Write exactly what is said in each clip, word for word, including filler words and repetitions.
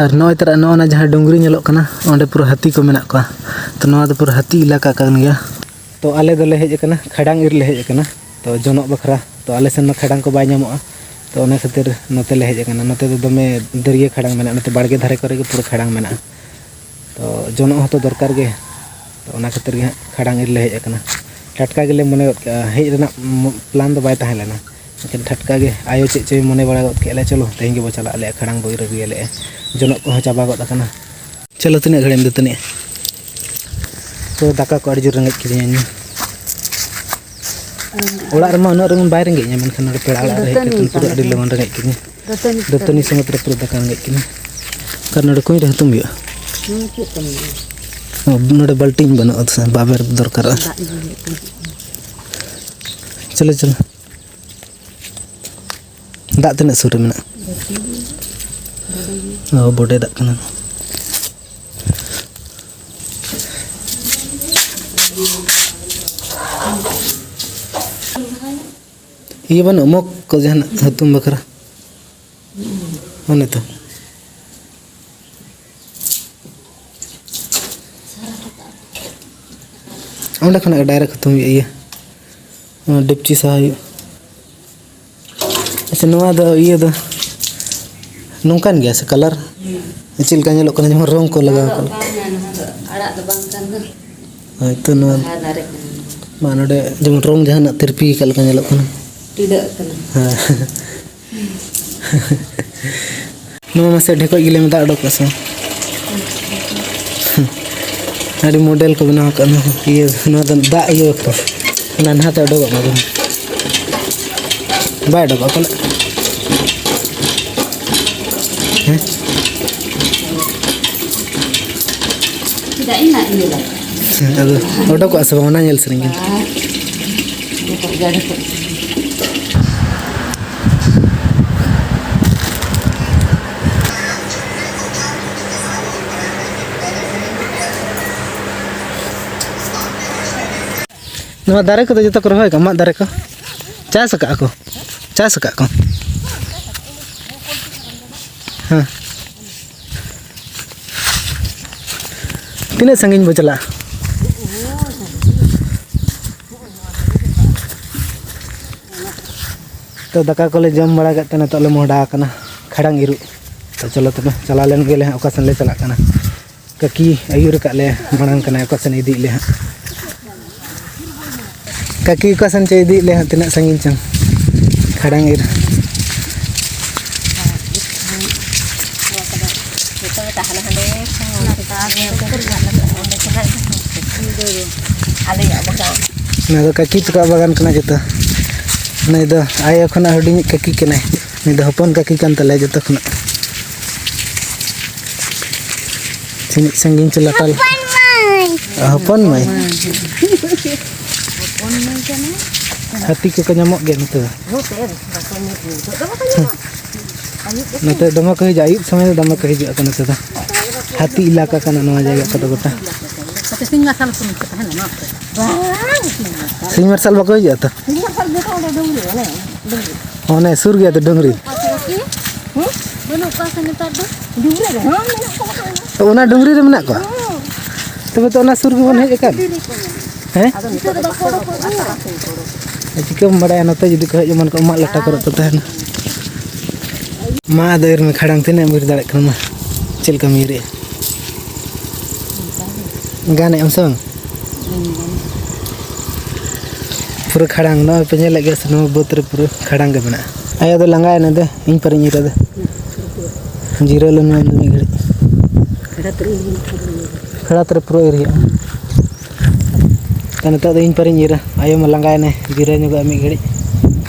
ᱟᱨ ᱱᱚᱜᱼᱚᱭ ᱛᱚᱨᱟ ᱱᱚᱜᱼᱚ ᱱᱟ ᱡᱟᱦᱟᱸ ᱰᱩᱝᱨᱤ ᱧᱮᱞᱚᱜ ᱠᱟᱱᱟ, ᱚᱸᱰᱮ ᱯᱩᱨᱟᱹ ᱦᱟᱹᱛᱤ ᱠᱚ ᱢᱮᱱᱟᱜ ᱠᱚᱣᱟ᱾ ᱛᱚ ᱱᱚᱣᱟ ᱫᱚ ᱯᱩᱨᱟᱹ ᱦᱟᱹᱛᱤ ᱮᱞᱟᱠᱟ ᱠᱟᱱ ᱜᱮᱭᱟ᱾ ᱛᱚ ᱟᱞᱮ ᱫᱚᱞᱮ ᱦᱮᱡ ᱟᱠᱟᱱᱟ, ᱠᱷᱟᱰᱟᱝ ᱤᱨ ᱞᱮ ᱦᱮᱡ ᱟᱠᱟᱱᱟ᱾ ᱛᱚ ᱡᱚᱱᱚᱜ ᱵᱟᱠᱷᱨᱟ, ᱛᱚ ᱟᱞᱮ ᱥᱮᱱ ᱢᱟ ᱠᱷᱟᱰᱟᱝ ᱠᱚ ᱵᱟᱭ ᱧᱟᱢᱚᱜᱼᱟ᱾ ᱛᱚ ᱚᱱᱟ ᱠᱷᱟᱹᱛᱤᱨ ᱱᱚᱛᱮ ᱞᱮ ᱦᱮᱡ ᱟᱠᱟᱱᱟ᱾ ᱱᱚᱛᱮ ᱫᱚ ᱫᱚᱢᱮ ᱫᱟᱹᱨᱭᱟᱹ ᱠᱷᱟᱰᱟᱝ ᱢᱮᱱᱟᱜᱼᱟ, ᱱᱚᱛᱮ ᱵᱟᱲᱜᱮ ᱫᱷᱟᱨᱮ ᱠᱚᱨᱮ ᱜᱮ ᱯᱩᱨᱟᱹ ᱠᱷᱟᱰᱟᱝ ᱢᱮᱱᱟᱜᱼᱟ᱾ ᱛᱚ ᱡᱚᱱᱚᱜ ᱦᱚᱸᱛᱚ ᱫᱚᱨᱠᱟᱨ ᱜᱮ, ᱛᱚ ᱚᱱᱟ ᱠᱷᱟᱹᱛᱤᱨ ᱜᱮ ᱦᱟᱸᱜ ᱠᱷᱟᱰᱟᱝ ᱤᱨ ᱞᱮ ᱦᱮᱡ ᱟᱠᱟᱱᱟ᱾ ᱴᱟᱴᱠᱟ ᱜᱮᱞᱮ ᱢᱚᱱᱮ ᱜᱚᱫ ᱠᱮᱜᱼᱟ, ᱦᱮᱡ ᱨᱮᱱᱟᱜ ᱢᱚ-, plan ᱫᱚ ᱵᱟᱭ ᱛᱟᱦᱮᱸ ᱞᱮᱱᱟ, ᱢᱮᱱᱠᱷᱟᱱ ᱴᱟᱴᱠᱟ ᱜᱮ ᱟᱭᱳ ᱪᱮᱫ ᱪᱚᱭ ᱢᱚᱱᱮ ᱵᱟᱲᱟ ᱜᱚᱫ ᱠᱮᱫ ᱞᱮ, "ᱪᱚᱞᱚ ᱛᱮᱦᱮᱧ ᱜᱮᱵᱚ ᱪᱟᱞᱟᱜ ᱟᱞᱮ, ᱠᱷᱟᱰᱟᱝ ᱵᱚ ᱤᱨ ᱟᱹᱜᱩᱭᱟ ᱞᱮ, ᱡᱚᱱᱚᱜ ᱠᱚᱦᱚᱸ ᱪᱟᱵᱟ ᱜᱚᱫ ᱟᱠᱟᱱᱟ᱾" ᱪᱚᱞᱚ, ᱛᱤᱱᱟᱹᱜ ᱜᱷᱟᱹᱲᱤᱡ ᱮᱢ ᱫᱟᱹᱛᱟᱹᱱᱤᱜᱼᱟ? ᱛᱚ ᱫᱟᱠᱟ ᱠᱚ ᱟᱹᱰᱤ ᱡᱳᱨ ᱨᱮᱸᱜᱮᱡ ᱠᱤᱫᱤᱧᱟ ᱤᱧ ᱢᱟ᱾ ᱚᱲᱟᱜ ᱨᱮᱢᱟ ᱩᱱᱟᱹᱜ ᱨᱮᱸᱜᱮᱡ ᱵᱟᱭ ᱨᱮᱸᱜᱮᱡ ᱤᱧᱟ, ᱢᱮᱱᱠᱷᱟᱱ ᱱᱚᱰᱮ ᱯᱮᱲᱟ ᱚᱲᱟᱜ ᱨᱮ ᱦᱮᱡ ᱫᱟᱹᱛᱟᱹᱱᱤ ᱠᱟᱛᱮ ᱯᱩᱨᱟᱹ ᱠᱟᱱᱟ᱾ ᱟᱹᱰᱤ ᱞᱚᱜᱚᱱ ᱨᱮᱸᱜᱮᱡ ᱠᱤᱫᱤᱧᱟ᱾ ᱫᱟᱹᱛᱟᱹᱱᱤ ᱫᱟᱹᱛᱟᱹᱱᱤ ᱥᱚᱢᱮᱛ ᱨᱮ ᱯᱩᱨᱟᱹ ᱫᱟᱠᱟ ᱨᱮᱸᱜᱮᱡ ᱠᱤᱫᱤᱧᱟ᱾ ᱟᱨ ᱱᱚᱰᱮ ᱠᱩᱸᱧ ᱨᱮ ᱦᱩᱛᱩᱢ ᱦᱩᱭᱩᱜᱼᱟ᱾ ᱦᱩᱸ, ᱪᱮᱫ ᱠᱟᱹᱢᱤ? ᱚ, ᱱᱚᱰᱮ ᱵᱟᱹᱞᱴᱤᱱ ᱵᱟᱹᱱᱩᱜᱼᱟ ᱥᱮ, ᱵᱟᱵᱮᱨ ᱫᱚᱨᱠᱟᱨᱚᱜᱼᱟ᱾ ᱫᱟᱜ ᱧᱩ ᱦᱩᱭᱩᱜ ᱠᱟᱱᱟ᱾ ᱪᱚᱞᱚ, ᱪᱚᱞᱚ᱾ ᱫᱟᱜ ᱛᱤᱱᱟᱹᱜ ᱥᱩᱨ ᱨᱮ ᱢᱮᱱᱟᱜᱼᱟ? ᱚ, ᱵᱚᱰᱮ ᱫᱟᱜ ᱠᱟᱱᱟ᱾ ᱤᱭᱟᱹ ᱵᱟᱹᱱᱩᱜᱼᱟ, ᱢᱚᱜᱽ ᱠᱚ ᱡᱟᱦᱟᱱᱟᱜ ᱦᱩᱛᱩᱢ ᱵᱟᱠᱷᱨᱟ? ᱚᱱᱮ ᱛᱚ᱾ ᱚᱸᱰᱮ ᱠᱷᱚᱱᱟᱜ ᱜᱮ direct ᱦᱩᱛᱩᱢ ᱦᱩᱭᱩᱜᱼᱟ, ᱤᱭᱟᱹ, ᱰᱮᱠᱪᱤ ᱥᱟᱦᱟ ᱦᱩᱭᱩᱜᱼᱟ᱾ ᱟᱪᱪᱷᱟ, ᱱᱚᱣᱟ ᱫᱚ ᱤᱭᱟᱹ ᱫᱚ ᱱᱚᱝᱠᱟᱱ ᱜᱮᱭᱟ ᱥᱮ colour? ᱪᱮᱫ ᱞᱮᱠᱟ ᱧᱮᱞᱚᱜ ᱠᱟᱱᱟ, ᱡᱮᱢᱚᱱ ᱨᱚᱝ ᱠᱚ ᱞᱟᱜᱟᱣ ᱟᱠᱟᱫ᱾ ᱵᱟᱝᱟ, ᱱᱚᱣᱟ ᱫᱚ ᱟᱲᱟᱜ ᱫᱚ ᱵᱟᱝ ᱠᱟᱱ ᱫᱚ᱾ ᱦᱳᱭ ᱛᱚ, ᱱᱚᱣᱟ ᱵᱟᱦᱟ ᱫᱟᱨᱮ ᱠᱟᱱᱟ᱾ ᱢᱟ, ᱱᱚᱰᱮ ᱡᱮᱢᱚᱱ ᱨᱚᱝ ᱡᱟᱦᱟᱱᱟᱜ ᱛᱤᱨᱯᱤ ᱟᱠᱟᱫ ᱞᱮᱠᱟ ᱧᱮᱞᱚᱜ ᱠᱟᱱᱟ᱾ ᱴᱤᱰᱟᱹᱜ ᱠᱟᱱᱟ᱾ ᱦᱮᱸ᱾ ᱱᱚᱣᱟ ᱢᱟᱥᱮ ᱰᱷᱮᱠᱚᱡ ᱜᱮᱞᱮ ᱢᱮ, ᱫᱟᱜ ᱚᱰᱚᱠᱚᱜᱼᱟ ᱥᱮ ᱵᱟᱝ? ᱟᱹᱰᱤ model ᱠᱚ ᱵᱮᱱᱟᱣ ᱟᱠᱟᱫ, ᱱᱚᱣᱟ ᱤᱭᱟᱹ, ᱱᱚᱣᱟ ᱫᱚ ᱫᱟᱜ ᱤᱭᱟᱹ ᱵᱟᱠᱷᱨᱟ᱾ ᱱᱟᱱᱦᱟ ᱛᱮ ᱚᱰᱚᱠᱚᱜ ᱢᱟ ᱡᱮᱢᱚᱱ᱾ ᱵᱟᱭ ᱚᱰᱚᱠᱚᱜᱼᱟ ᱯᱟᱞᱮ? ᱦᱮᱸ? ᱪᱮᱫᱟᱜ ᱤᱧ ᱱᱟᱜ ᱤᱭᱟᱹ ᱞᱟᱜᱟᱜᱼᱟ? ᱦᱮᱸ, ᱟᱫᱚ ᱚᱰᱚᱠᱚᱜᱼᱟ ᱥᱮ ᱵᱟᱝ, ᱚᱱᱟ ᱧᱮᱞ ᱥᱟᱱᱟᱧ ᱠᱟᱱᱟ᱾ ᱵᱟᱝ᱾ ᱰᱷᱮᱠᱚᱡ ᱜᱮ ᱰᱷᱮᱠᱚᱡ᱾ ᱱᱚᱣᱟ ᱫᱟᱨᱮ ᱠᱚᱫᱚ ᱡᱚᱛᱚ ᱠᱚ ᱨᱚᱦᱚᱭ ᱟᱠᱟᱫ, ᱢᱟᱫ ᱫᱟᱨᱮ ᱠᱚ? ᱪᱟᱥ ᱟᱠᱟᱫ ᱠᱚ? ᱪᱟᱥ ᱟᱠᱟᱫ ᱠᱚ? ᱦᱮᱸ᱾ ᱛᱤᱱᱟᱹᱜ ᱥᱟᱺᱜᱤᱧ ᱵᱚ ᱪᱟᱞᱟᱜᱼᱟ? ᱛᱚ, ᱫᱟᱠᱟ ᱠᱚᱞᱮ ᱡᱚᱢ ᱵᱟᱲᱟ ᱠᱮᱫ ᱛᱮ ᱱᱤᱛᱚᱜ ᱞᱮ ᱢᱚᱦᱰᱟ ᱟᱠᱟᱱᱟ ᱠᱷᱟᱲᱟᱝ ᱤᱨᱚᱜ᱾ ᱛᱚ, ᱪᱚᱞᱚ ᱛᱚᱵᱮ, ᱪᱟᱞᱟᱣ ᱞᱮᱱ ᱜᱮᱞᱮ ᱦᱟᱸᱜ ᱚᱠᱟ ᱥᱮᱱ ᱞᱮ ᱪᱟᱞᱟᱜ ᱠᱟᱱᱟ᱾ ᱠᱟᱹᱠᱤ ᱟᱹᱭᱩᱨ ᱟᱠᱟᱫ ᱞᱮ ᱢᱟᱲᱟᱝ ᱠᱟᱱᱟᱭ, ᱚᱠᱟ ᱥᱮᱱ ᱤᱫᱤᱭᱮᱫ ᱞᱮ ᱦᱟᱸᱜ᱾ ᱠᱟᱹᱠᱤ, ᱚᱠᱟ ᱥᱮᱱ ᱪᱚ ᱤᱫᱤᱭᱮᱫ ᱞᱮ ᱦᱟᱸᱜ, ᱛᱤᱱᱟᱹᱜ ᱥᱟᱺᱜᱤᱧ ᱪᱚᱝ ᱠᱷᱟᱲᱟᱝ ᱤᱨ᱾ ᱱᱚᱣᱟ ᱫᱚ ᱠᱟᱹᱠᱤ ᱛᱟᱠᱚᱣᱟᱜ ᱵᱟᱜᱟᱱ ᱠᱟᱱᱟ ᱡᱚᱛᱚ᱾ ᱱᱩᱭ ᱫᱚ ᱟᱭᱳ ᱠᱷᱚᱱᱟᱜ ᱦᱩᱰᱤᱧᱤᱡ ᱠᱟᱹᱠᱤ ᱠᱟᱱᱟᱭ᱾ ᱱᱩᱭ ᱫᱚ ᱦᱚᱯᱚᱱ ᱠᱟᱹᱠᱤ ᱠᱟᱱ ᱛᱟᱞᱮᱭᱟ ᱡᱚᱛᱚ ᱠᱷᱚᱱᱟᱜ᱾ ᱛᱤᱱᱟᱹᱜ ᱥᱟᱺᱜᱤᱧ ᱪᱚ ᱞᱟᱴᱟ ᱞᱮ- ᱦᱚᱯᱚᱱ ᱢᱟᱹᱭ᱾ ᱦᱚᱯᱚᱱ ᱢᱟᱹᱭ᱾ ᱦᱟᱹᱛᱤ ᱠᱚᱠᱚ ᱧᱟᱢᱚᱜ ᱜᱮᱭᱟ ᱱᱚᱛᱮ ᱫᱚ᱾ ᱱᱚᱛᱮ ᱫᱚᱢᱮ ᱠᱚ ᱦᱤᱡᱩᱜᱼᱟ, ᱟᱹᱭᱩᱵ ᱥᱚᱢᱚᱭ ᱫᱚ ᱫᱚᱢᱮ ᱠᱚ ᱦᱤᱡᱩᱜᱼᱟ ᱠᱚ ᱱᱚᱛᱮ ᱫᱚ᱾ ᱦᱟᱹᱛᱤ ᱮᱞᱟᱠᱟ ᱠᱟᱱᱟ ᱱᱚᱣᱟ ᱡᱟᱭᱜᱟ ᱠᱚᱫᱚ ᱜᱚᱴᱟ᱾ ᱥᱤᱧ ᱢᱟᱨᱥᱟᱞ ᱠᱚ ᱛᱟᱦᱮᱱᱟ ᱱᱚᱣᱟ ᱠᱚᱨᱮ᱾ ᱥᱤᱧ ᱢᱟᱨᱥᱟᱞ ᱵᱟᱠᱚ ᱦᱤᱡᱩᱜᱼᱟ ᱛᱚ? ᱥᱤᱧ ᱢᱟᱨᱥᱟᱞ ᱡᱚᱛᱚ ᱚᱸᱰᱮ ᱰᱩᱝᱨᱤ, ᱚᱱᱮ ᱰᱩᱝᱨᱤ᱾ ᱚᱱᱮ ᱥᱩᱨ ᱜᱮᱭᱟ ᱛᱚ ᱰᱩᱝᱨᱤ᱾ ᱦᱩᱸ? ᱵᱟᱹᱱᱩᱜ ᱠᱚᱣᱟ ᱥᱮ ᱱᱮᱛᱟᱨ ᱫᱚ? ᱰᱩᱝᱨᱤ ᱨᱮᱦᱚᱸ ᱢᱮᱱᱟᱜ ᱠᱚᱣᱟ᱾ ᱛᱚ, ᱚᱱᱟ ᱰᱩᱝᱨᱤ ᱨᱮ ᱢᱮᱱᱟᱜ ᱠᱚᱣᱟ? ᱦᱩᱸ᱾ ᱛᱚᱵᱮ ᱛᱚ ᱚᱱᱟ ᱥᱩᱨ ᱜᱮᱵᱚᱱ ᱦᱮᱡ ᱟᱠᱟᱱ᱾ ᱦᱮᱸ? ᱱᱤᱛᱚᱜ ᱫᱚ ᱵᱟᱠᱚ ᱚᱰᱚᱠᱚᱜ ᱠᱟᱱᱟ᱾ ᱪᱤᱠᱟᱹᱢ ᱵᱟᱲᱟᱭᱟ, ᱱᱚᱛᱮ ᱡᱩᱫᱤ ᱠᱚ ᱦᱮᱡ ᱮᱢᱟᱱ ᱠᱚᱜᱼᱟ, ᱢᱟᱜ ᱞᱟᱴᱟ ᱠᱚᱨᱮ ᱠᱚ ᱛᱟᱦᱮᱱᱟ᱾ ᱢᱟ ᱟᱫᱚ ᱤᱨ ᱢᱮ ᱠᱷᱟᱲᱟᱝ, ᱛᱤᱱᱟᱹᱜ ᱮᱢ ᱤᱨ ᱫᱟᱲᱮᱭᱟᱜ ᱠᱟᱱᱟ? ᱢᱟ, ᱪᱮᱫ ᱞᱮᱠᱟᱢ ᱤᱨᱮᱜᱼᱟ? ᱜᱟᱱᱮᱜ ᱟᱢ ᱥᱮ ᱵᱟᱝ? ᱯᱩᱨᱟᱹ ᱠᱷᱟᱲᱟᱝ, ᱱᱚᱜᱼᱚᱭ ᱯᱮ ᱧᱮᱞᱮᱫ ᱜᱮᱭᱟ ᱥᱮ, ᱱᱚᱣᱟ ᱵᱟᱹᱫᱽ ᱨᱮ ᱯᱩᱨᱟᱹ ᱠᱷᱟᱲᱟᱝ ᱜᱮ ᱢᱮᱱᱟᱜᱼᱟ᱾ ᱟᱭᱳ ᱫᱚ ᱞᱟᱸᱜᱟᱭᱮᱱᱟ, ᱫᱮ, ᱤᱧ ᱯᱟᱨᱤᱧ ᱤᱨᱟ, ᱫᱮ᱾ ᱡᱤᱨᱟᱹᱣ ᱞᱮᱱ ᱢᱮ ᱢᱤᱫ ᱜᱷᱟᱹᱲᱤᱡ᱾ ᱠᱷᱮᱲᱟᱛ ᱨᱮ ᱯᱩᱨᱟᱹ ᱤᱨ ᱦᱩᱭᱩᱜᱼᱟ᱾ ᱛᱚ, ᱱᱤᱛᱚᱜ ᱫᱚ ᱤᱧ ᱯᱟᱨᱤᱧ ᱤᱨᱟ, ᱟᱭᱳ ᱢᱟ ᱞᱟᱸᱜᱟᱭᱮᱱᱟᱭ, ᱡᱤᱨᱟᱹᱣ ᱧᱚᱜᱚᱜᱼᱟ ᱢᱤᱫ ᱜᱷᱟᱹᱲᱤᱡ᱾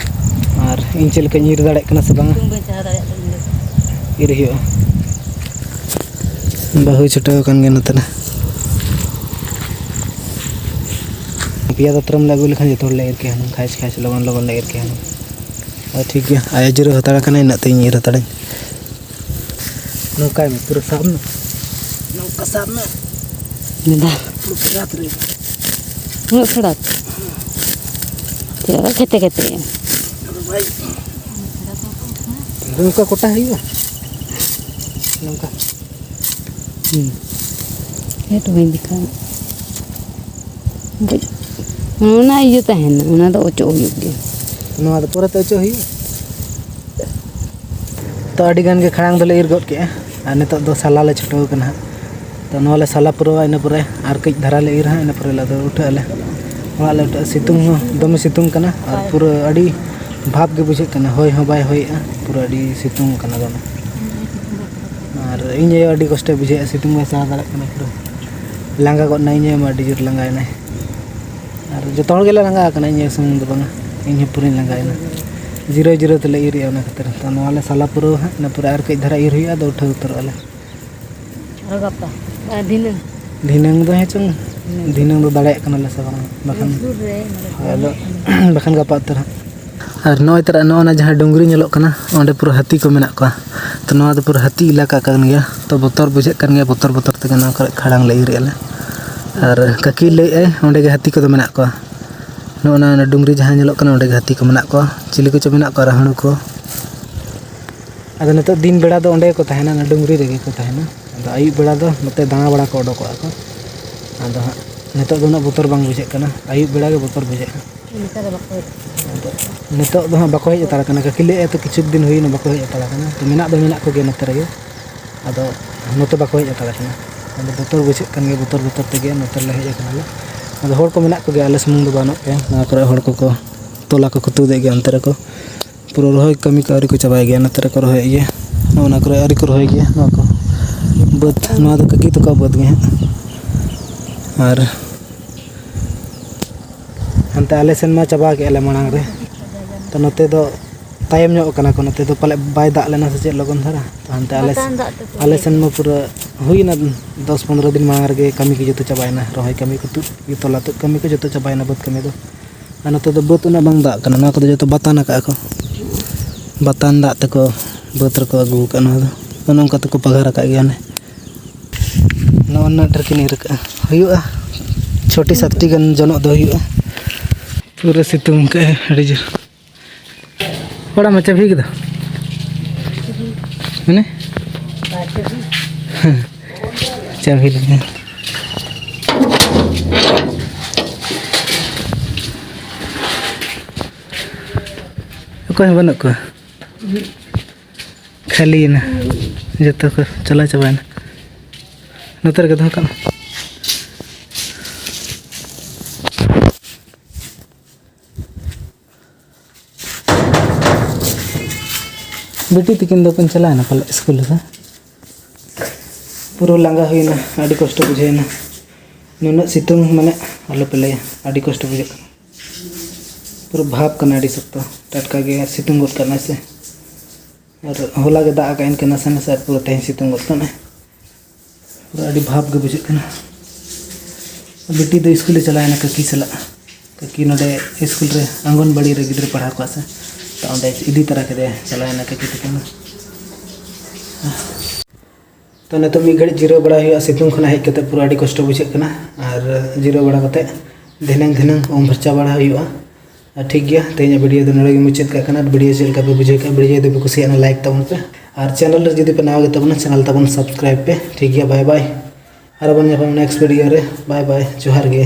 ᱟᱨ ᱤᱧ ᱪᱮᱫ ᱞᱮᱠᱟᱧ ᱤᱨ ᱫᱟᱲᱮᱭᱟᱜ ᱠᱟᱱᱟ ᱥᱮ ᱵᱟᱝᱟ? ᱤᱨ ᱦᱩᱭᱩᱜᱼᱟ᱾ ᱵᱟᱹᱦᱩᱭ ᱪᱷᱩᱴᱟᱹᱣ ᱟᱠᱟᱱ ᱜᱮᱭᱟ ᱱᱚᱛᱮ ᱨᱮ᱾ ᱯᱮᱭᱟ ᱫᱟᱛᱨᱚᱢ ᱞᱮ ᱟᱹᱜᱩ ᱞᱮᱠᱷᱟᱱ ᱡᱚᱛᱚ ᱦᱚᱲ ᱞᱮ ᱤᱨ ᱠᱮᱭᱟ ᱦᱩᱱᱟᱹᱝ, ᱠᱷᱟᱭᱤᱥ ᱠᱷᱟᱭᱤᱥ ᱞᱚᱜᱚᱱ ᱞᱚᱜᱚᱱ ᱞᱮ ᱤᱨ ᱠᱮᱭᱟ ᱦᱩᱱᱟᱹᱝ᱾ ᱟᱫᱚ ᱴᱷᱤᱠ ᱜᱮᱭᱟ, ᱟᱭᱳ ᱡᱤᱨᱟᱹᱣ ᱦᱟᱛᱟᱲ ᱟᱠᱟᱱᱟᱭ, ᱤᱱᱟᱹᱜ ᱛᱮ ᱤᱧ ᱤᱨ ᱦᱟᱛᱟᱲᱟᱹᱧ᱾ ᱱᱚᱝᱠᱟᱭ ᱢᱮ, ᱯᱩᱨᱟᱹ ᱥᱟᱵ ᱢᱮ, ᱱᱚᱝᱠᱟ ᱥᱟᱵ ᱢᱮ᱾ ᱢᱮᱱᱫᱟ᱾ ᱯᱩᱨᱟᱹ ᱯᱷᱮᱨᱟᱛ ᱨᱮ᱾ ᱩᱱᱟᱹᱜ ᱯᱷᱮᱨᱟᱛ? ᱪᱮᱫ ᱟᱫᱚ ᱠᱷᱮᱛᱮ ᱠᱷᱮᱛᱮ᱾ ᱟᱫᱚ ᱵᱷᱟᱭ, ᱱᱚᱝᱠᱟ ᱠᱚᱴᱟ ᱦᱩᱭᱩᱜᱼᱟ, ᱱᱚᱝᱠᱟ᱾ ᱦᱩᱸ᱾ ᱯᱷᱮᱰ ᱦᱩᱭ ᱞᱮᱠᱷᱟᱱ ᱚᱱᱟ ᱤᱭᱟᱹ ᱛᱟᱦᱮᱱᱟ, ᱚᱱᱟ ᱫᱚ ᱚᱪᱚᱜ ᱦᱩᱭᱩᱜ ᱜᱮᱭᱟ᱾ ᱱᱚᱣᱟ ᱫᱚ ᱯᱚᱨᱮᱛᱮ ᱚᱪᱚᱜ ᱦᱩᱭᱩᱜᱼᱟ᱾ ᱛᱚ, ᱟᱹᱰᱤ ᱜᱟᱱ ᱜᱮ ᱠᱷᱟᱲᱟᱝ ᱫᱚᱞᱮ ᱤᱨ ᱜᱚᱫ ᱠᱮᱜᱼᱟ ᱟᱨ ᱱᱤᱛᱚᱜ ᱫᱚ ᱥᱟᱞᱟ ᱞᱮ ᱪᱷᱩᱴᱟᱹᱣ ᱠᱟᱱᱟ ᱦᱟᱸᱜ᱾ ᱛᱚ, ᱱᱚᱣᱟ ᱞᱮ ᱥᱟᱞᱟ ᱯᱩᱨᱟᱹᱣᱟ, ᱤᱱᱟᱹ ᱯᱚᱨᱮ ᱟᱨ ᱠᱟᱹᱡ ᱫᱷᱟᱨᱟ ᱞᱮ ᱤᱨᱟ ᱦᱟᱸᱜ, ᱤᱱᱟᱹ ᱯᱚᱨᱮ ᱞᱮ ᱟᱫᱚ ᱩᱴᱷᱟᱹᱜ ᱟᱞᱮ ᱚᱲᱟᱜ ᱞᱮ ᱩᱴᱷᱟᱹᱜᱼᱟ᱾ ᱥᱤᱛᱩᱝ ᱦᱚᱸ ᱫᱚᱢᱮ ᱥᱤᱛᱩᱝ ᱠᱟᱱᱟ ᱟᱨ ᱯᱩᱨᱟᱹ ᱟᱹᱰᱤ ᱵᱷᱟᱵᱽ ᱜᱮ ᱵᱩᱡᱷᱟᱹᱜ ᱠᱟᱱᱟ, ᱦᱚᱭ ᱦᱚᱸ ᱵᱟᱭ ᱦᱚᱭᱮᱜᱼᱟ, ᱯᱩᱨᱟᱹ ᱟᱹᱰᱤ ᱥᱤᱛᱩᱝ ᱠᱟᱱᱟ ᱫᱚᱢᱮ᱾ ᱟᱨ ᱤᱧ ᱟᱭᱳ ᱟᱹᱰᱤ ᱠᱚᱥᱴᱚᱭ ᱵᱩᱡᱷᱟᱹᱣᱮᱫᱼᱟ, ᱥᱤᱛᱩᱝ ᱵᱟᱭ ᱥᱟᱦᱟᱣ ᱫᱟᱲᱮᱭᱟᱜ ᱠᱟᱱᱟ, ᱯᱩᱨᱟᱹ ᱞᱟᱸᱜᱟ ᱜᱚᱫ ᱱᱟᱭ ᱤᱧ ᱟᱭᱳ ᱢᱟ, ᱟᱹᱰᱤ ᱡᱳᱨ ᱞᱟᱸᱜᱟᱭᱮᱱᱟᱭ᱾ ᱟᱨ ᱡᱚᱛᱚ ᱦᱚᱲ ᱜᱮᱞᱮ ᱞᱟᱸᱜᱟ ᱟᱠᱟᱱᱟ, ᱤᱧ ᱟᱭᱳ ᱥᱩᱢᱩᱝ ᱫᱚ ᱵᱟᱝᱟ, ᱤᱧ ᱦᱚᱸ ᱯᱩᱨᱟᱹᱧ ᱞᱟᱸᱜᱟᱭᱮᱱᱟ᱾ ᱡᱤᱨᱟᱹᱣ ᱡᱤᱨᱟᱹᱣ ᱛᱮᱞᱮ ᱤᱨᱮᱜᱼᱟ ᱚᱱᱟ ᱠᱷᱟᱹᱛᱤᱨ᱾ ᱛᱚ, ᱱᱚᱣᱟ ᱞᱮ ᱥᱟᱞᱟ ᱯᱩᱨᱟᱹᱣᱟ ᱦᱟᱸᱜ, ᱤᱱᱟᱹ ᱯᱚᱨᱮ ᱟᱨ ᱠᱟᱹᱡ ᱫᱷᱟᱨᱟ ᱤᱨ ᱦᱩᱭᱩᱜᱼᱟ, ᱟᱫᱚ ᱩᱴᱷᱟᱹᱣ ᱩᱛᱟᱹᱨᱚᱜᱼᱟ ᱞᱮ᱾ ᱟᱨᱚ ᱜᱟᱯᱟ? ᱟᱨ ᱫᱷᱤᱱᱟᱹᱝ? ᱫᱷᱤᱱᱟᱹᱝ ᱫᱚ ᱦᱮᱸ ᱪᱚᱝ, ᱫᱷᱤᱱᱟᱹᱝ ᱫᱚ ᱫᱟᱲᱮᱭᱟᱜ ᱠᱟᱱᱟᱞᱮ ᱥᱮ ᱵᱟᱝᱟ, ᱵᱟᱠᱷᱟᱱ ᱥᱩᱨ ᱨᱮ ᱱᱚᱰᱮ ᱦᱳᱭ, ᱟᱫᱚ ᱵᱟᱠᱷᱟᱱ ᱜᱟᱯᱟ ᱩᱛᱟᱹᱨ ᱦᱟᱸᱜ᱾ ᱟᱨ ᱱᱚᱜᱼᱚᱭ ᱛᱚᱨᱟ ᱱᱚᱜᱼᱚ ᱱᱟ ᱡᱟᱦᱟᱸ ᱰᱩᱝᱨᱤ ᱧᱮᱞᱚᱜ ᱠᱟᱱᱟ, ᱚᱸᱰᱮ ᱯᱩᱨᱟᱹ ᱦᱟᱹᱛᱤ ᱠᱚ ᱢᱮᱱᱟᱜ ᱠᱚᱣᱟ᱾ ᱛᱚ, ᱱᱚᱣᱟ ᱫᱚ ᱯᱩᱨᱟᱹ ᱦᱟᱹᱛᱤ ᱮᱞᱟᱠᱟ ᱠᱟᱱ ᱜᱮᱭᱟ᱾ ᱛᱚ, ᱵᱚᱛᱚᱨ ᱵᱩᱡᱷᱟᱹᱜ ᱠᱟᱱ ᱜᱮᱭᱟ, ᱵᱚᱛᱚᱨ ᱵᱚᱛᱚᱨ ᱛᱮᱜᱮ ᱱᱚᱣᱟ ᱠᱚᱨᱮ ᱠᱷᱟᱲᱟᱝ ᱞᱮ ᱤᱨᱮᱜᱼᱟ ᱞᱮ᱾ ᱟᱨ ᱠᱟᱹᱠᱤ ᱞᱟᱹᱭᱮᱫᱼᱟᱭ ᱚᱸᱰᱮ ᱜᱮ ᱦᱟᱹᱛᱤ ᱠᱚᱫᱚ ᱢᱮᱱᱟᱜ ᱠᱚᱣᱟ᱾ ᱱᱚᱜᱼᱚ ᱱᱟ ᱰᱩᱝᱨᱤ ᱡᱟᱦᱟᱸ ᱧᱮᱞᱚᱜ ᱠᱟᱱᱟ, ᱚᱸᱰᱮ ᱜᱮ ᱦᱟᱹᱛᱤ ᱠᱚ ᱢᱮᱱᱟᱜ ᱠᱚᱣᱟ, ᱪᱤᱞᱤ ᱠᱚᱪᱚ ᱢᱮᱱᱟᱜ ᱠᱚᱣᱟ, ᱨᱟᱦᱩᱲᱩ ᱠᱚ᱾ ᱟᱫᱚ ᱱᱤᱛᱚᱜ ᱫᱤᱱ ᱵᱮᱲᱟ ᱫᱚ ᱚᱸᱰᱮ ᱜᱮᱠᱚ ᱛᱟᱦᱮᱱᱟ, ᱚᱱᱟ ᱰᱩᱝᱨᱤ ᱨᱮᱜᱮ ᱠᱚ ᱛᱟᱦᱮᱱᱟ᱾ ᱟᱫᱚ ᱟᱹᱭᱩᱵ ᱵᱮᱲᱟ ᱫᱚ ᱱᱚᱛᱮ ᱫᱟᱬᱟ ᱵᱟᱲᱟ ᱠᱚ ᱚᱰᱚᱠᱚᱜᱼᱟ ᱠᱚ᱾ ᱟᱫᱚ ᱦᱟᱸᱜ ᱱᱤᱛᱚᱜ ᱫᱚ ᱩᱱᱟᱹᱜ ᱵᱚᱛᱚᱨ ᱵᱟᱝ ᱵᱩᱡᱷᱟᱹᱜ ᱠᱟᱱᱟ, ᱟᱹᱭᱩᱵ ᱵᱮᱲᱟ ᱜᱮ ᱵᱚᱛᱚᱨ ᱵᱩᱡᱷᱟᱹᱜᱼᱟ᱾ ᱱᱮᱛᱟᱨ ᱫᱚ ᱵᱟᱠᱚ ᱦᱮᱡ ᱟᱫᱚ ᱱᱤᱛᱚᱜ ᱫᱚ ᱦᱟᱸᱜ ᱵᱟᱠᱚ ᱦᱮᱡ ᱦᱟᱛᱟᱲ ᱠᱟᱱᱟ, ᱠᱟᱹᱠᱤ ᱞᱟᱹᱭᱮᱫᱼᱟᱭ ᱛᱚ ᱠᱤᱪᱷᱩ ᱫᱤᱱ ᱦᱩᱭᱱᱟ ᱵᱟᱠᱚ ᱦᱮᱡ ᱦᱟᱛᱟᱲ ᱠᱟᱱᱟ᱾ ᱛᱚ, ᱢᱮᱱᱟᱜ ᱫᱚ ᱢᱮᱱᱟᱜ ᱠᱚᱜᱮᱭᱟ ᱱᱚᱛᱮ ᱨᱮᱜᱮ, ᱟᱫᱚ ᱱᱚᱛᱮ ᱵᱟᱠᱚ ᱦᱮᱡ ᱦᱟᱛᱟᱲ ᱠᱟᱱᱟ᱾ ᱟᱫᱚ ᱵᱚᱛᱚᱨ ᱵᱩᱡᱷᱟᱹᱜ ᱠᱟᱱ ᱜᱮᱭᱟ, ᱵᱚᱛᱚᱨ ᱵᱚᱛᱚᱨ ᱛᱮᱜᱮ ᱱᱚᱛᱮ ᱞᱮ ᱦᱮᱡ ᱟᱠᱟᱱᱟᱞᱮ᱾ ᱟᱫᱚ ᱦᱚᱲ ᱠᱚ ᱢᱮᱱᱟᱜ ᱠᱚᱜᱮᱭᱟ, ᱟᱞᱮ ᱥᱩᱢᱩᱝ ᱫᱚ ᱵᱟᱹᱱᱩᱜ ᱠᱚᱣᱟ᱾ ᱱᱚᱣᱟ ᱠᱚᱨᱮ ᱦᱚᱲ ᱠᱚᱠᱚ ᱛᱚᱞᱟ ᱠᱚᱠᱚ ᱛᱩᱫᱮᱫ ᱜᱮᱭᱟ, ᱚᱱᱛᱮ ᱨᱮᱠᱚ ᱯᱩᱨᱟᱹ ᱨᱚᱦᱚᱭ ᱠᱟᱹᱢᱤ ᱠᱚ ᱟᱹᱣᱨᱤ ᱠᱚ ᱪᱟᱵᱟᱭ ᱜᱮᱭᱟ, ᱱᱚᱛᱮ ᱨᱮᱠᱚ ᱨᱚᱦᱚᱭᱮᱫ ᱜᱮᱭᱟ᱾ ᱱᱚᱜᱼᱚ ᱱᱚᱣᱟ ᱠᱚᱨᱮ ᱟᱹᱣᱨᱤ ᱠᱚ ᱨᱚᱦᱚᱭ ᱜᱮᱭᱟ, ᱱᱚᱣᱟ ᱠᱚ ᱵᱟᱹᱫᱽ, ᱱᱚᱣᱟ ᱫᱚ ᱠᱟᱹᱠᱤ ᱛᱟᱠᱚᱣᱟᱜ ᱵᱟᱹᱫᱽ ᱜᱮ ᱦᱟᱸᱜ᱾ ᱟᱨ ᱦᱟᱱᱛᱮ ᱟᱞᱮ ᱥᱮᱱ ᱢᱟ ᱪᱟᱵᱟ ᱠᱮᱜᱼᱟ ᱞᱮ ᱢᱟᱲᱟᱝ ᱨᱮ, ᱛᱚ ᱱᱚᱛᱮ ᱫᱚ ᱛᱟᱭᱚᱢ ᱧᱚᱜ ᱠᱟᱱᱟ ᱠᱚ, ᱱᱚᱛᱮ ᱫᱚ ᱯᱟᱞᱮ ᱵᱟᱭ ᱫᱟᱜ ᱞᱮᱱᱟ ᱥᱮ ᱪᱮᱫ ᱞᱚᱜᱚᱱ ᱫᱷᱟᱨᱟ᱾ ᱛᱚ ᱦᱟᱱᱛᱮ ᱟᱞᱮ, ᱵᱟᱛᱟᱱ ᱫᱟᱜ ᱛᱮᱠᱚ ᱟᱞᱮ ᱥᱮᱱ ᱢᱟ ᱯᱩᱨᱟᱹ ᱦᱩᱭᱱᱟ ᱫᱚᱥ ᱯᱚᱱᱨᱚ ᱫᱤᱱ ᱢᱟᱲᱟᱝ ᱨᱮᱜᱮ ᱠᱟᱹᱢᱤ ᱠᱚ ᱡᱚᱛᱚ ᱪᱟᱵᱟᱭᱮᱱᱟ, ᱨᱚᱦᱚᱭ ᱠᱟᱹᱢᱤ ᱠᱚ ᱛᱩᱫ, ᱛᱚᱞᱟ ᱛᱩᱫ ᱠᱟᱹᱢᱤ ᱠᱚ ᱡᱚᱛᱚ ᱪᱟᱵᱟᱭᱮᱱᱟ, ᱵᱟᱹᱫᱽ ᱠᱟᱹᱢᱤ ᱫᱚ᱾ ᱟᱨ ᱱᱚᱛᱮ ᱫᱚ ᱵᱟᱹᱫᱽ ᱩᱱᱟᱹᱜ ᱵᱟᱝ ᱫᱟᱜ ᱠᱟᱱᱟ, ᱱᱚᱣᱟ ᱠᱚᱫᱚ ᱡᱚᱛᱚ ᱵᱟᱛᱟᱱ ᱟᱠᱟᱫᱼᱟ ᱠᱚ, ᱵᱟᱛᱟᱱ ᱫᱟᱜ ᱛᱮᱠᱚ ᱵᱟᱹᱫᱽ ᱨᱮᱠᱚ ᱟᱹᱜᱩ ᱟᱠᱟᱫᱼᱟ᱾ ᱱᱚᱣᱟ ᱫᱚ ᱚᱱᱮ ᱚᱱᱠᱟ ᱛᱮᱠᱚ ᱯᱟᱜᱟᱨ ᱟᱠᱟᱫ ᱜᱮᱭᱟ᱾ ᱚᱱᱮ ᱱᱚᱜᱼᱚ ᱱᱟ ᱰᱷᱮᱨ ᱠᱤᱱ ᱤᱨ ᱟᱠᱟᱫᱼᱟ, ᱦᱩᱭᱩᱜᱼᱟ ᱪᱷᱚᱴᱤ ᱥᱟᱛᱴᱤ ᱜᱟᱱ ᱡᱚᱱᱚᱜ ᱫᱚ ᱦᱩᱭᱩᱜᱼᱟ᱾ ᱯᱩᱨᱟᱹ ᱥᱤᱛᱩᱝ ᱠᱟᱜᱼᱟᱭ ᱟᱹᱰᱤ ᱡᱳᱨ᱾ ᱚᱲᱟᱜ ᱢᱟ ᱪᱟᱹᱵᱤ ᱠᱮᱫᱟ᱾ ᱢᱟᱱᱮ? ᱪᱟᱹᱵᱤ ᱞᱮᱠᱟ᱾ ᱚᱠᱚᱭ ᱦᱚᱸ ᱵᱟᱹᱱᱩᱜ ᱠᱚᱣᱟ᱾ ᱠᱷᱟᱹᱞᱤᱭᱮᱱᱟ᱾ ᱡᱚᱛᱚ ᱠᱚ ᱪᱟᱞᱟᱣ ᱪᱟᱵᱟᱭᱮᱱᱟ᱾ ᱱᱚᱛᱮ ᱨᱮᱜᱮ ᱫᱚᱦᱚ ᱠᱟᱜ ᱢᱮ᱾ ᱵᱤᱴᱤ ᱛᱤᱠᱤᱱ ᱫᱚᱠᱤᱱ ᱪᱟᱞᱟᱣᱮᱱᱟ ᱯᱟᱞᱮ ᱥᱠᱩᱞ ᱨᱮ᱾ ᱯᱩᱨᱟᱹ ᱞᱟᱸᱜᱟ ᱦᱩᱭᱱᱟ, ᱟᱹᱰᱤ ᱠᱚᱥᱴᱚ ᱵᱩᱡᱷᱟᱹᱣᱮᱱᱟ᱾ ᱱᱩᱱᱟᱹᱜ ᱥᱤᱛᱩᱝ ᱢᱟᱱᱮ ᱟᱞᱚᱯᱮ ᱞᱟᱹᱭᱟ, ᱟᱹᱰᱤ ᱠᱚᱥᱴᱚ ᱵᱩᱡᱷᱟᱹᱜ ᱠᱟᱱᱟ᱾ ᱯᱩᱨᱟᱹ ᱵᱷᱟᱯ ᱠᱟᱱᱟ ᱟᱹᱰᱤ ᱥᱚᱠᱛᱚ, ᱴᱟᱴᱠᱟ ᱜᱮ ᱥᱤᱛᱩᱝ ᱜᱚᱫ ᱠᱟᱜ ᱢᱮ ᱥᱮ᱾ ᱟᱨ ᱦᱚᱞᱟ ᱜᱮ ᱫᱟᱜ ᱟᱠᱟᱫ ᱤᱱᱠᱟᱹ ᱱᱟᱥᱮ ᱱᱟᱥᱮ, ᱟᱨ ᱯᱩᱨᱟᱹ ᱛᱮᱦᱮᱧ ᱥᱤᱛᱩᱝ ᱜᱚᱫ ᱠᱟᱜ ᱢᱮ᱾ ᱯᱩᱨᱟᱹ ᱟᱹᱰᱤ ᱵᱷᱟᱵᱽ ᱜᱮ ᱵᱩᱡᱷᱟᱹᱜ ᱠᱟᱱᱟ᱾ ᱵᱤᱴᱤ ᱫᱚ ᱥᱠᱩᱞᱮ ᱪᱟᱞᱟᱣᱮᱱᱟ ᱠᱟᱹᱠᱤ ᱥᱟᱞᱟᱜ᱾ ᱠᱟᱹᱠᱤ ᱱᱚᱰᱮ ᱥᱠᱩᱞ ᱨᱮ ᱟᱝᱜᱚᱱᱵᱟᱲᱤ ᱨᱮ ᱜᱤᱫᱽᱨᱟᱹ ᱯᱟᱲᱦᱟᱣ ᱠᱚᱣᱟ ᱥᱮ, ᱛᱚ ᱚᱸᱰᱮ ᱤᱫᱤ ᱛᱟᱨᱟ ᱠᱮᱫᱮᱭᱟ, ᱪᱟᱞᱟᱣᱮᱱᱟ ᱠᱟᱹᱠᱤ ᱛᱟᱹᱠᱤᱱ ᱫᱚ᱾ ᱛᱚ ᱱᱤᱛᱚᱜ ᱢᱤᱫ ᱜᱷᱟᱹᱲᱤᱡ ᱡᱤᱨᱟᱹᱣ ᱵᱟᱲᱟ ᱦᱩᱭᱩᱜᱼᱟ, ᱥᱤᱛᱩᱝ ᱠᱷᱚᱱᱟᱜ ᱦᱮᱡ ᱠᱟᱛᱮ ᱯᱩᱨᱟᱹ ᱟᱹᱰᱤ ᱠᱚᱥᱴᱚ ᱵᱩᱡᱷᱟᱹᱜ ᱠᱟᱱᱟ᱾ ᱟᱨ ᱡᱤᱨᱟᱹᱣ ᱵᱟᱲᱟ ᱠᱟᱛᱮ ᱫᱷᱤᱱᱟᱹᱝ ᱫᱷᱤᱱᱟᱹᱝ ᱩᱢ ᱯᱷᱟᱨᱪᱟ ᱵᱟᱲᱟ ᱦᱩᱭᱩᱜᱼᱟ᱾ ᱟᱨ ᱴᱷᱤᱠ ᱜᱮᱭᱟ, ᱛᱮᱦᱮᱧᱟᱜ ᱵᱷᱤᱰᱤᱭᱳ ᱫᱚ ᱱᱚᱰᱮ ᱜᱮ ᱢᱩᱪᱟᱹᱫ ᱠᱟᱜ ᱠᱟᱱᱟ᱾ ᱟᱨ ᱵᱷᱤᱰᱤᱭᱳ ᱪᱮᱫ ᱞᱮᱠᱟ ᱯᱮ ᱵᱩᱡᱷᱟᱹᱣ ᱠᱮᱫᱟ, ᱵᱷᱤᱰᱤᱭᱳ ᱡᱩᱫᱤ ᱯᱮ ᱠᱩᱥᱤᱭᱟᱜᱼᱟ, ᱞᱟᱭᱤᱠ ᱛᱟᱵᱚᱱ ᱯᱮ᱾ ᱟᱨ ᱪᱮᱱᱮᱞ ᱨᱮ ᱡᱩᱫᱤ ᱯᱮ ᱱᱟᱣᱟ ᱜᱮ ᱛᱟᱵᱚᱱᱟ, ᱪᱮᱱᱮᱞ ᱛᱟᱵᱚᱱ ᱥᱟᱵᱥᱠᱨᱟᱭᱤᱵ ᱯᱮ᱾ ᱴᱷᱤᱠ ᱜᱮᱭᱟ, ᱵᱟᱭ ᱵᱟᱭ᱾ ᱟᱨ ᱵᱚᱱ ᱧᱟᱯᱟᱢ ᱱᱮᱠᱥᱴ ᱵᱷᱤᱰᱤᱭᱳ ᱨᱮ᱾ ᱵᱟᱭ ᱵᱟᱭ, ᱡᱚᱦᱟᱨ ᱜᱮ᱾